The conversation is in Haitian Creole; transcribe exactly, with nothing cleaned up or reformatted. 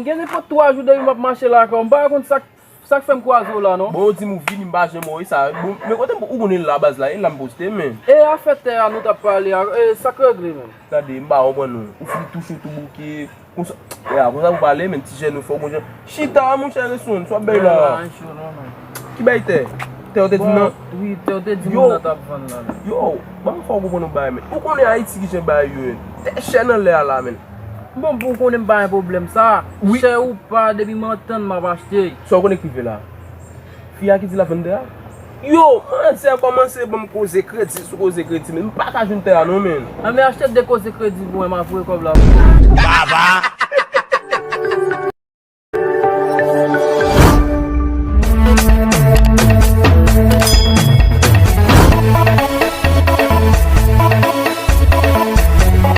Gen nenpòt twa jou depi m ap mache lakay w, m pa konn sa k, sa k fè m kwaze w la non. Bon, yo di m ou vini, m pa janm wè sa. Bon, men kote m, ou konnen la baz la, e la m poste, men. E afè tè a nou t ap pale a, e sa k regle menm? Gade, m pa konprann nou. Ou fin touche tou bouke. Konsa, ya, konsa pou pale, men ti jèn ou fò konn jan. Chita, monchè, reson, sa w ap bay la. Ki bay tè? Tè yo te di m nan. Wi, tè yo te di m nan t ap vann la. Yo, ban m fè w konprann yon bagay, men. Ou konnen Ayiti ki jan bagay yo ye. Tè chè nan lè a la, men. Bon, pou w konnen m pa gen pwoblèm sa. Chè ou pa, depi m antann m ap achte. Sa w konnen k rive la? Fi a ki di l ap vann tè a? Yo, manzè kòmanse ban m koze kredi sou koze kredi, men m pa ka jwenn tè a non, men. Anben achte de koze kredi pou mwen, m ap voye kòb la. Baba,